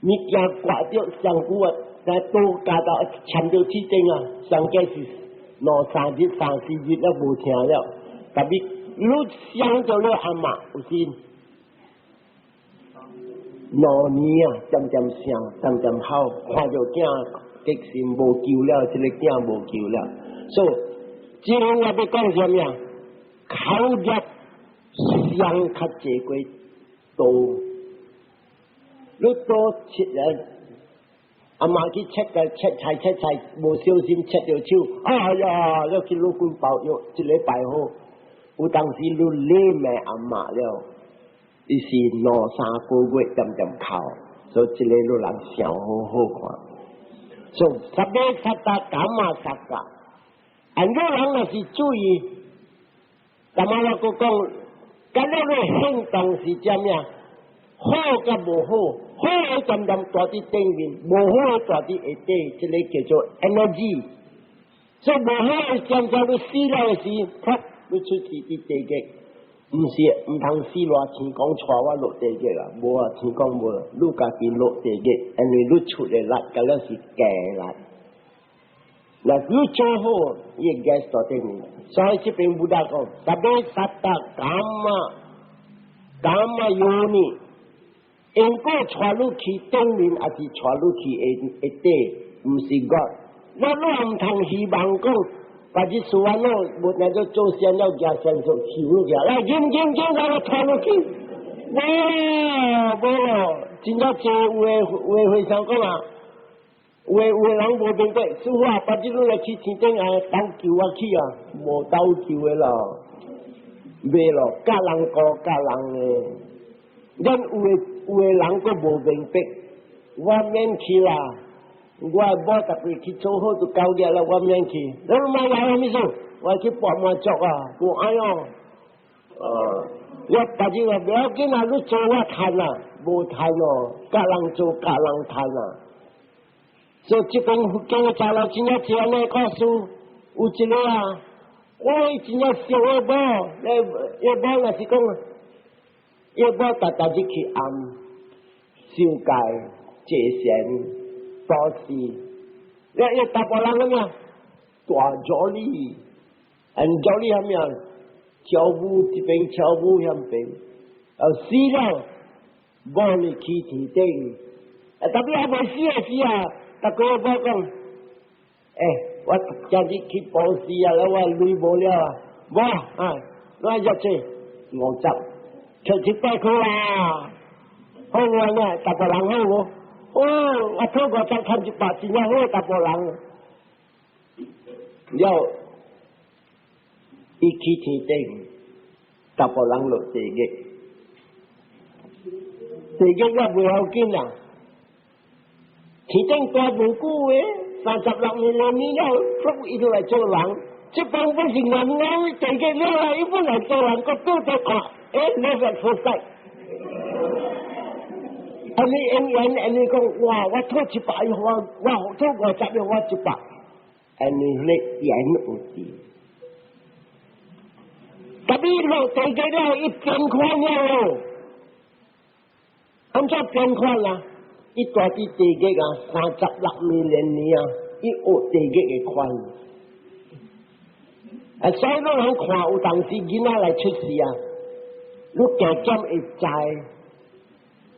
物件掛著上久啊，但刀加到攕著鐵釘啊，上蓋是兩三日、三四日了無疼了。特別你傷著了阿媽，有時2年啊，漸漸聲，漸漸好，看著囝激心無救了，這個囝無救了。所以，這個我欲講啥物啊？口業傷較濟過刀。你刀切人，阿媽去切個切菜切菜，無小心切著手，哎呀！你去攞棍包藥一禮拜好。有當時你禮罵阿媽了，伊是兩三個月點點哭，所以這個你人想好好看。所以sabbe satta kamma sacca，按你人若是注意，咁啊我閣講，咁你個行動是啥物啊？好佮無好，好的漸漸蹛佇頂面，無好的蹛佇下底，這個叫做 energy。所以無好的漸漸你死了的時，噗，你出去佇地獄，毋是毋通死偌天公帶我落地獄啦，無啊，天公無，你家己落地獄，因為你出的力，敢若是假力。若你做好，伊會 gas 蹛頂面。所以這邊 Buddha 講，sabbe satta kamma kamma yoni。因果帶你去頂面，抑是帶你去下下底，毋是 God。我你毋通希望講，把這事完了，無那個做善了，加善做修起來，來，緊緊緊，來我帶你去。無咯，無咯，真正濟有的有的和尚講啊，有的有的人無明白，師父啊，別日你來去天頂啊，鬥救我去啊，無鬥救的咯，袂咯，教人過教人的，咱有的有的人閣無明白，我免去啦，我某逐日去做好就夠了啦，我免去。你莫來啥物事？我去跋滿足啊，無愛哦。我別日話不要緊啊，你做我趁啊，無趁哦，教人做教人趁啊。所以這本佛經的查老真正濟按呢故事，有一個啊，我真正熟的某，那某若是講，伊某逐逐日去庵修戒、坐禪、布施，你伊查埔人啥物啊？大 jolly，and jolly 啥物啊？跳舞這邊跳舞遐邊，死了，某呢去天頂，啊，特別還未死的時啊，逐個某講，欸，我今日去布施啊，我鐳無了啊，無啊，我入這50，出100塊啦，好玩啊，查埔人好無？哦，我討50趁100，真正好查埔人。了，伊去天頂，查埔人落地獄，地獄也袂要緊啊。天頂待無久的，36年兩年了，伊就來做人。這幫本是原來地獄了來，伊本來做人，閣倒倒看，欸，love at first sight。按呢永遠按呢講，哇！我討100，伊予我，我討50，伊予我100。按呢咧緣有佇。特別落地獄了，伊變款了咯。按怎變款啊？伊蹛佇地獄啊，36萬年啊，伊學地獄的款。啊，所以你人看有當時囡仔來出世啊，你加減會知，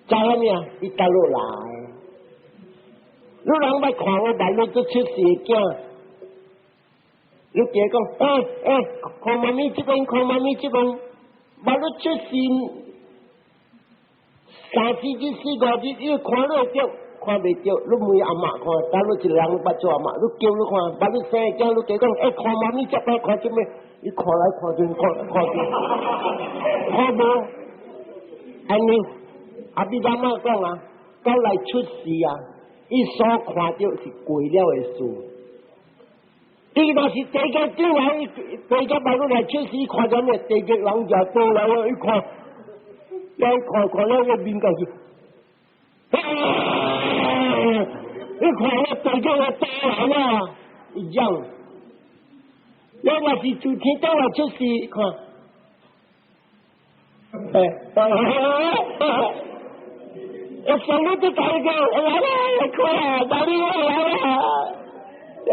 知啥物啊？伊倒落來。你人捌看我萬一做出世的囝，你加講，欸欸，看媽咪這邊，看媽咪這邊，萬一出世三四日、四五日，你看你會著，看袂著，你問阿嬤看，等你一個人捌做阿嬤，你叫你看，萬你生的囝，你加講，欸，看媽咪這邊，看這邊，伊看來看去，看看去，看無？按呢，阿彌陀佛講啊，到來出世啊，伊所看著是過了的事。伊若是地獄轉來，地獄萬你來出世，看著咩？地獄人就倒來，伊看，伊看看了個面就是，你看我地獄我倒來了，伊講，你若是自天頂來出世，看，欸，我上路就大個，來啦，看，哪裡來啦？我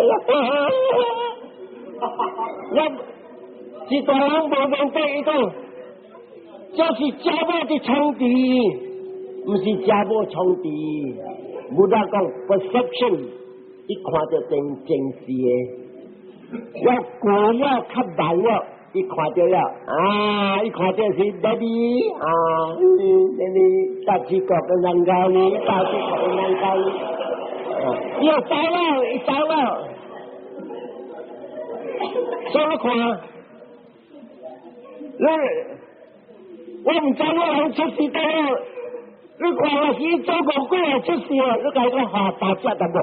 是大人無明白伊講，這是查某佇創治，毋是查某創治。Buddha 講 perception，伊看著真真實的，我過了較慢了，伊看著了，啊，伊看著是 daddy 啊，daddy 大吉國跟人家呢，大吉國跟人家呢，伊又走了，伊走了。所以你看，你我毋知我人出世得了，你看我是做餓鬼來出世哦，你共伊講下大隻淡薄，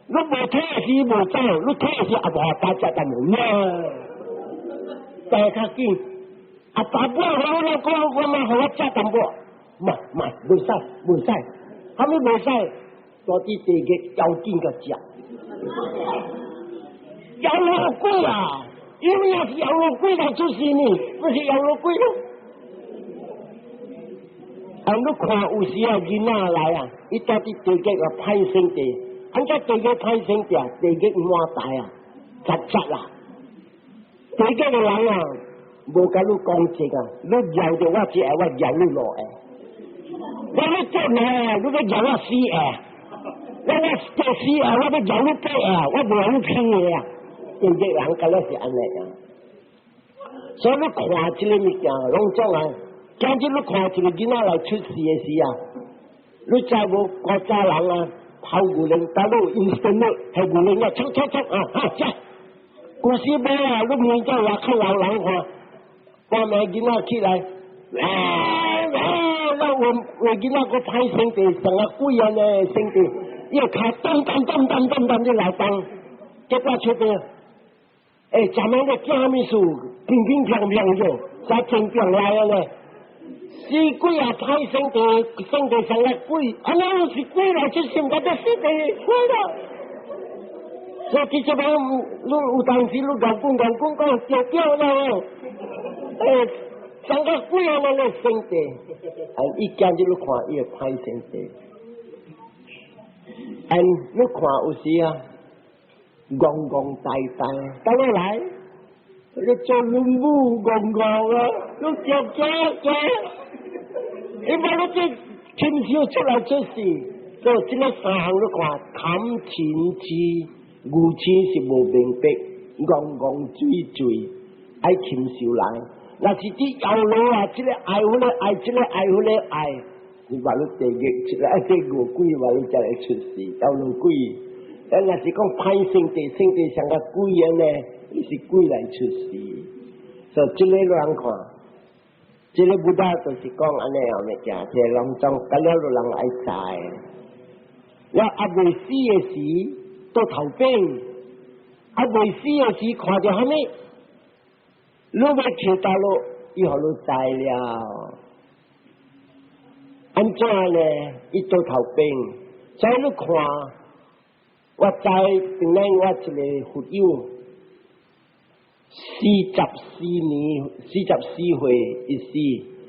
你無睇時無走，你睇時也無下大隻淡薄咩？但較緊，阿爸母我老講我媽予我食淡薄，嘛嘛袂使袂使，啥物袂使？蹛佇地獄妖精共食，閻羅鬼啊！因為是閻羅鬼來出世呢，不是閻羅鬼咯。啊！你看有時啊，囡仔來啊，伊蹛佇地獄啊歹性地，按怎地獄歹性地啊？地獄滿大啊，雜雜啊！地獄的人啊，無共你講直啊，你咬著我一下，我咬你兩下。我欲做兩下，你欲咬我四下。我我做四下，我欲咬你八下，我無予你聽的啊！地獄人敢若是按呢啊。所以你看這个物件，攏總啊，今日你看一個囡仔來出世的時啊，你知無古早人啊，泡牛奶，倒落 instant 係牛奶啊，沖沖沖啊，哈食。古時無啊，你問叫外口老人看，半暝囡仔起來，啊啊！我有有囡仔閣歹性地，像啊鬼按呢性地，伊個跤咚咚咚咚咚咚就來動，結果出邊，欸，昨暝咧驚啥物事？乒乒乓乓咗，才真變來啊咧！死鬼啊，歹性地，性地像個鬼，啊那是鬼來出世，毋知死地鬼啦！所以這擺你有當時你𠢕講𠢕講講對對啦，欸，像個鬼按呢咧性地，啊，伊今日你看伊會歹性地，啊，你看有時啊，戇戇呆呆，倒落來，你做乳母戇戇啊，你叫叫叫，你無你這親手出來出世，所以這个三項你看，貪嗔痴，愚痴是無明白，戇戇水水，愛禽獸來。若是佇閻羅啊，這个愛彼个愛，這个愛彼个愛，你話你地獄出來，這餓鬼話你才會出世，閻羅鬼。咱若是講歹性地，性地像個鬼按呢，伊是鬼來出世。所以這个人看，這个 Buddha 就是講按呢樣物件，這攏總甲了人愛知。了猶未死的時，倒頭反，猶未死的時，看著啥物？你欲去倒落，伊予你知了。按怎呢？伊倒頭反，所以你看，我知頂禮我一個佛友，44年，44歲伊死，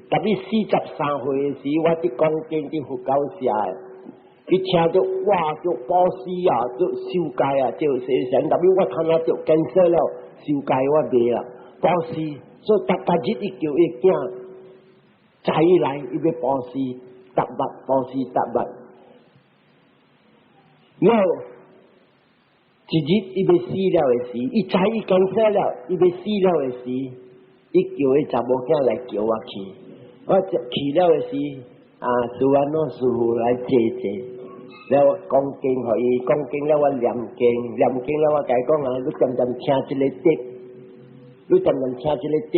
特別43歲的時，我佇講經佇佛教社，伊聽著哇，著布施啊，著受戒啊，著寫神，特別我看到著cancer 了，受戒我袂啦，布施，所以逐逐日伊叫伊囝早起來，伊欲布施，逐日布施逐日，了一日伊欲死了的時，伊知伊 cancer 了，伊欲死了的時，伊叫伊查某囝來叫我去，我去了的時，啊，師安怎師父來坐坐，了我講經予伊，講經了我念經，念經了我共伊講啊，你恬恬聽這个碟，你恬恬聽這个碟，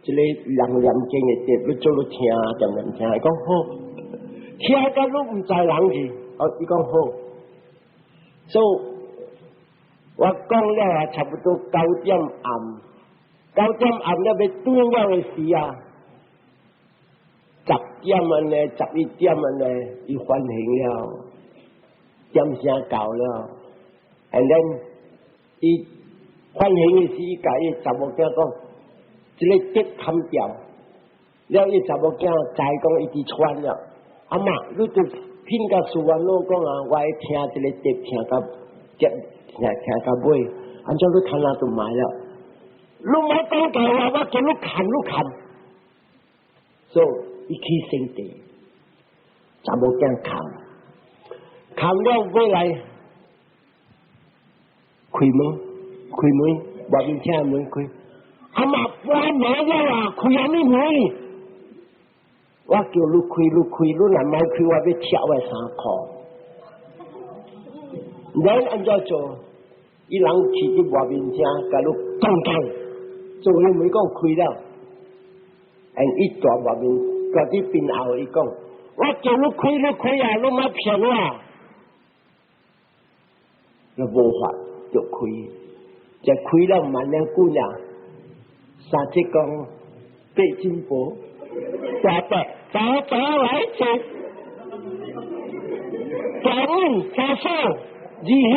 這个人念經的碟，你做你聽，恬恬聽，伊講好，聽甲你毋知人去，哦，伊講好，所以我講了啊，差不多9點暗，9點暗了欲轉了的時啊，10點按呢，11點按呢，伊反應了，點聲到了，and then 伊反應的時，伊共伊查某囝講，這个碟砍掉，了伊查某囝知講伊佇喘了，阿嬤，你著聘共師安怎講啊，我愛聽這个碟聽到結。聽聽到尾，按怎你看哪都買了，你莫講大話，我叫你看你看，所以伊去聖地，查某囝看，看了尾來開門，開門，外面聽門開，阿媽關門了啊，開啥物門？我叫你開，你開，你若莫開，我欲拆我衫褲。咱按怎做？伊人去佇外面遮，共你講講，做伊門講開了， And 伊蹛外面，蹛佇邊後，伊講：我叫你開，你開啊，你莫騙我。你無法就開，就開了毋免了久爾，三節講八珍寶，大伯早早來坐，大母大嫂二兄，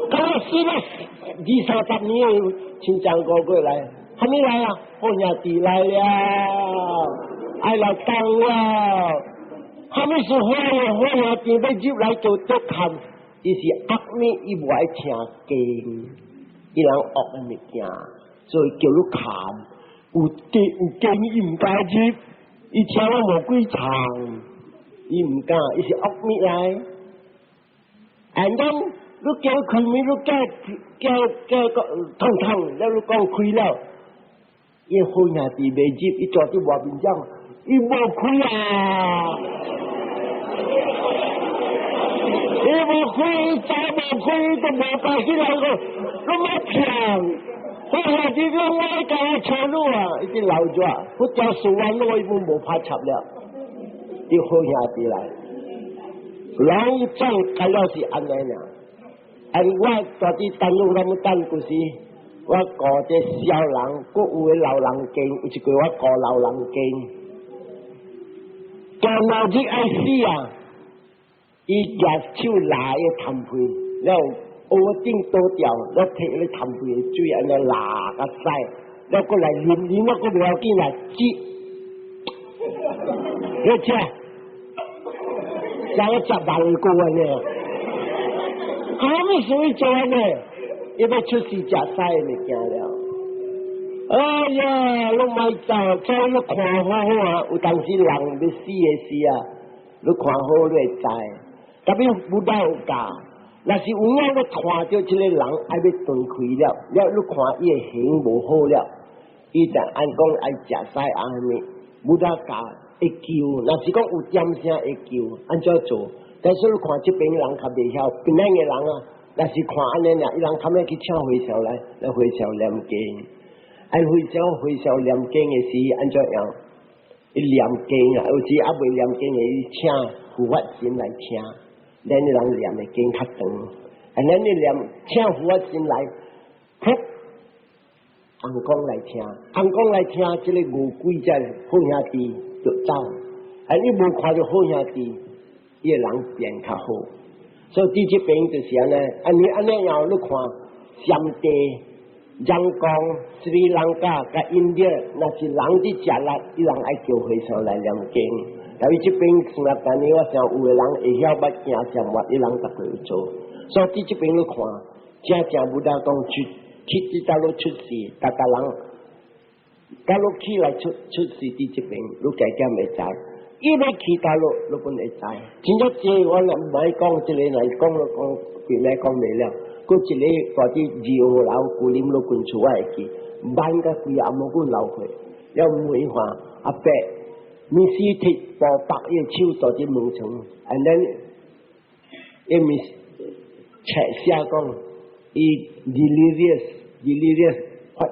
搞死了二三十年的親像過過來，啥物來啊？好兄弟來了，愛來講了，啥物是好的好兄弟欲入來做得看，伊是惡物，伊無愛聽經，伊人惡的物件，所以叫你看，有經有經伊毋敢入，伊聽了無幾場，伊毋敢，伊是惡物來。And then 你叫開門，你叫叫叫個痛痛，了你講開了，伊好兄弟袂入，伊蹛佇外面講，伊無開啊！伊無開，早無開，都無甲起來個，你莫騙！好兄弟，你我共我車你啊！伊直鬧熱，不叫數萬路，伊攏無拍插了。啲好兄弟來，人總開了是按呢爾。按我蹛佇等路那麼等，就是我顧這小人，閣有的老人經，有一句我顧老人經，大腦日愛死啊！伊舉手拉伊痰皮，了烏頂倒掉，了提咧痰皮的水按呢拉較屎，了閣來啉啉，了閣袂要緊啦，擠，你食，像我食萬個按呢，啥物事伊做按呢？伊欲出世食屎的物件了。哎呀，攏莫走，走你看好好啊！有當時人欲死的時啊，你看好你會知。特別 Buddha 有教，若是有影你看著這個人愛欲斷氣了，了你看伊的形無好了，伊就按講愛食屎啊啥物，Buddha 教會救，若是講有點聲會救，按怎做？但是你看這邊人較袂曉，邊咱的人啊，若是看按呢爾，伊人較欲去請和尚來，來和尚念經，按和尚和尚念經的時，按怎樣？伊念經啊，有時猶未念經的，伊請護法神來聽。咱的人念的經較長，啊，咱你念請護法神來，噗，尪公來聽，尪公來聽，這個牛鬼才好兄弟就走，啊，你無看著好兄弟，伊個人變較好。所以佇這邊就是按呢，按呢按呢樣你看，暹地、仰光、斯里蘭卡佮印度，若是人佇食力，伊人愛叫和尚來念經。但是這邊像今年我想有的人會曉捌行什麼，伊人逐個有做。所以佇這邊你看，正正 Buddha 講出去佇大陸出世，逐逐人，假如起來出出世佇這邊，你加減會知。伊欲去大陸，你攏會知。真正濟我若毋愛講這個來講了講，規來講袂了。閣一个蹛佇二號樓舊林老君厝我會記，慢甲規阿毛阮流血，了問看阿伯。你死鐵步白伊的手蹛佇門床，and then 伊咪冊寫講，伊 delirious delirious 發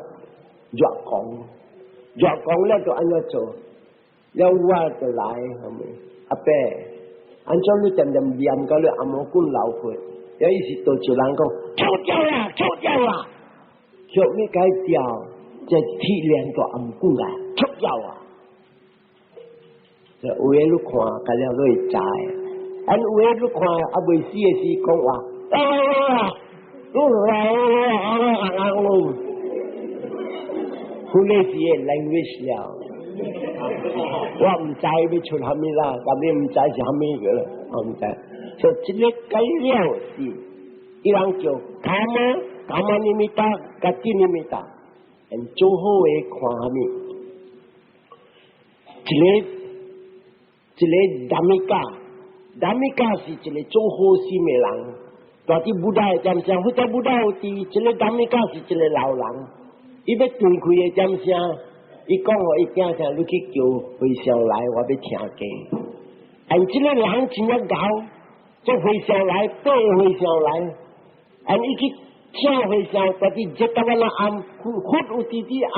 熱狂，熱狂了就按怎做？了我就來係咪？阿伯，按怎你恬恬念到你阿毛骨流血？了伊是倒一人講，跳掉啦，跳掉啦，跳你該掉，這鐵鏈大頷頸啊，跳掉啊！有的你看，甲了你會知；啊，有的你看，啊未死的時講話，啊，啊啊啊啊！嗰個是 language 了，我毋知欲出啥物啦，但你毋知是啥物個啦，我毋知。所以這個改了是，伊人叫 kamma，kamma nimitta，gati nimitta，做好的看啥物，一個。一個 Dhammika，Dhammika 是一個做好心的人，蹛佇 Buddha 的點聲，或者 Buddha 有佇，這個 Dhammika 是一個老人，伊欲斷氣的點聲，伊講予伊囝聽，你去叫和尚來，我欲聽經。但這個人真正𠢕，這和尚來，八個和尚來，按伊去請和尚，蹛佇熱到我那暗，佛有佇佇暗，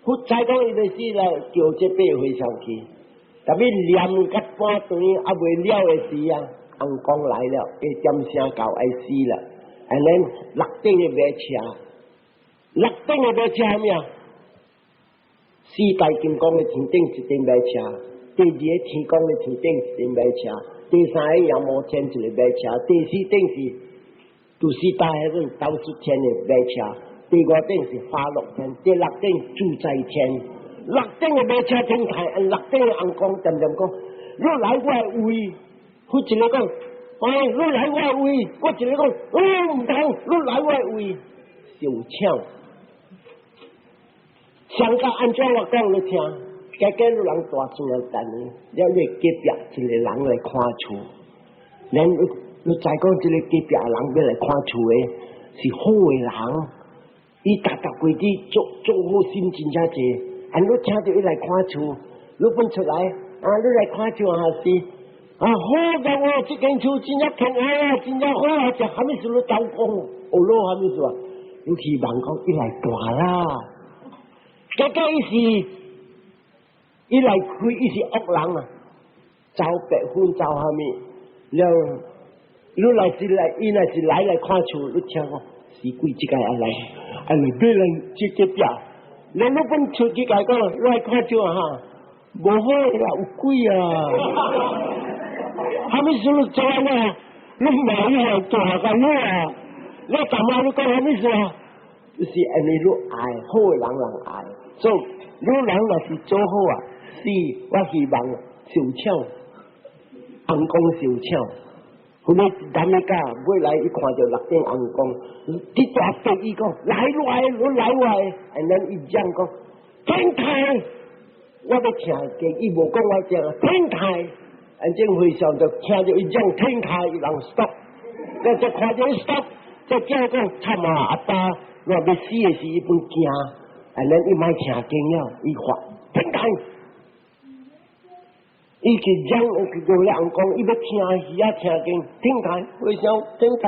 佛知講伊欲死來叫這八個和尚去，特別念甲半頓猶未了的時啊，尪公來了，八點聲到愛死啦，and then 六頂的馬車，六頂的馬車啥物啊？四大金剛的天頂一頂馬車，第二個天公的天頂一頂馬車，第三個夜摩天一個馬車，第四頂是都是大迄種兜率天的馬車，第五頂是化樂天，第六頂自在天。六頂的馬車停台，六頂的尪公恬恬講，你來我的位，彼一个講，哎，你來我的位，閣一个講，哦，毋通，你來我的位，受搶。上甲按怎我講你聽，假假你人大厝來等你，了你隔壁一个人來看厝，咱你知講這個隔壁人欲來看厝的，是好的人，伊逐逐過日做做好心真正濟，啊，你聽著伊來看厝，你分出來，啊，你來看厝還是啊好個哦，這間厝真正可愛啊，真正好啊，食啥物事你都講，學老啥物事啊？你希望講伊來蹛啦。結果伊是，伊來開，伊是惡人啊，走白粉走啥物，了，你若是來，伊若是來來看厝，你聽講死鬼這个愛來，愛來買咱這隔壁，咱你本出去共伊講，你來看厝啊哈，無好啦，有鬼啊，啥物事你做按呢？你無伊來蹛共你啊，你幹嘛你講啥物事啊？就是因為你愛好的人人愛。所以你人若是做好啊，是我希望受搶，尪公受搶。後來咱那個尾來伊看著六頂尪公，佇大對伊講來來，你來來，and then 伊講講停台，我欲聽經，伊無講我聽，停台，and 這和尚就聽著伊講停台，伊人 stop，再再看著伊 stop，再叫講慘啊，阿爸，我欲死的時伊本驚。and then 伊莫聽經了，伊發停台，伊去講去共人講，伊欲聽戲啊聽經，停台，和尚停台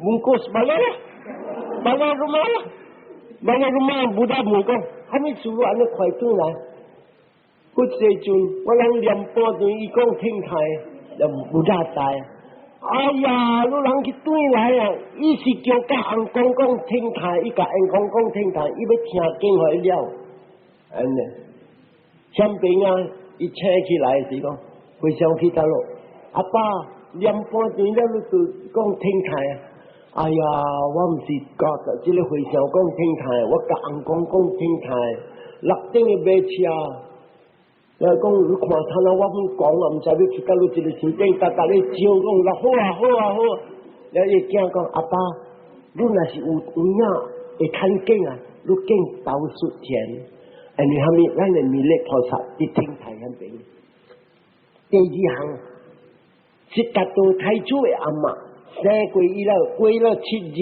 ，bungkus balik 啦，balik rumah 啦，balik rumah Buddha 問講，啥物事按呢快轉來？彼時陣我人念半段，伊講停台，就 Buddha 知。哎呀，你人去轉來啊！伊是叫共尪公講停台，伊共尪公講停台，伊欲聽經予伊了。按呢，前邊啊，伊醒起來時講，回想起倒落，阿爸念半段了，你就講停台啊！哎呀，我毋是講這个和尚講停台，我共尪公講停台，六頂的馬車。來講你看他那我阮講啊，毋知欲去佗落一个天頂，逐逐咧招講，好啊好啊好啊。了伊囝講阿爸，你若是有有影會看見啊，你見兜率天，因為啥物？咱的彌勒菩薩佇天台彼邊。第二項，悉達多太子的阿嬤生過以了，過了7日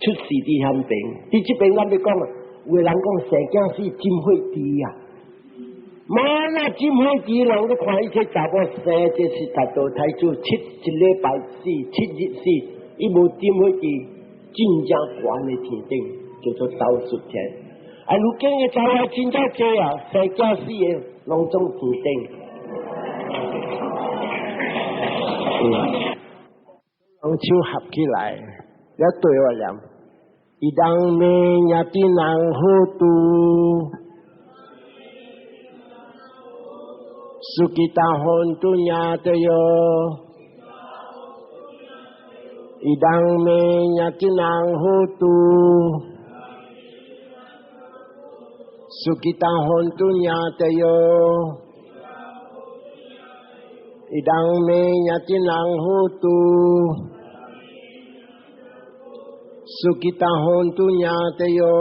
出世佇彼邊。佇這邊咱欲講啊，有的人講生囝死真歲遲啊。媽那真歲遲人，你看伊這查某生這悉達多太子七一禮拜死，7日死，伊無點歲佇真正懸的天頂，叫做兜率天。啊，如今的查某真正濟啊，生囝死的攏總天頂。雙手合起來，了對我念，伊當咩也滴人好度。Sukhita hontu ñātayo Idaṃ me ñātīnaṃ hotu Sukhita hontu ñātayo Idaṃ me ñātīnaṃ hotu Sukhita hontu ñātayo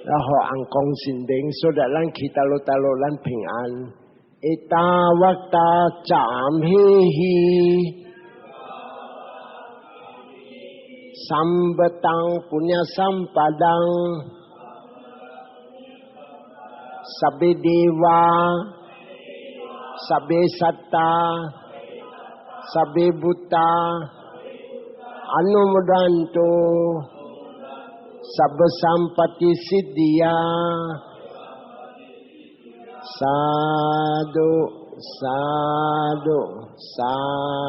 然後尪公神明，所以咱去佗落佗落，咱平安。Ettavata ca amhehi Sambhataṃ puññasampadaṃ Sabbe deva Sabbe satta Sabbe bhūta Anumodantu Sabba sampatti siddhiya. Sadhu, sadhu, sadhu.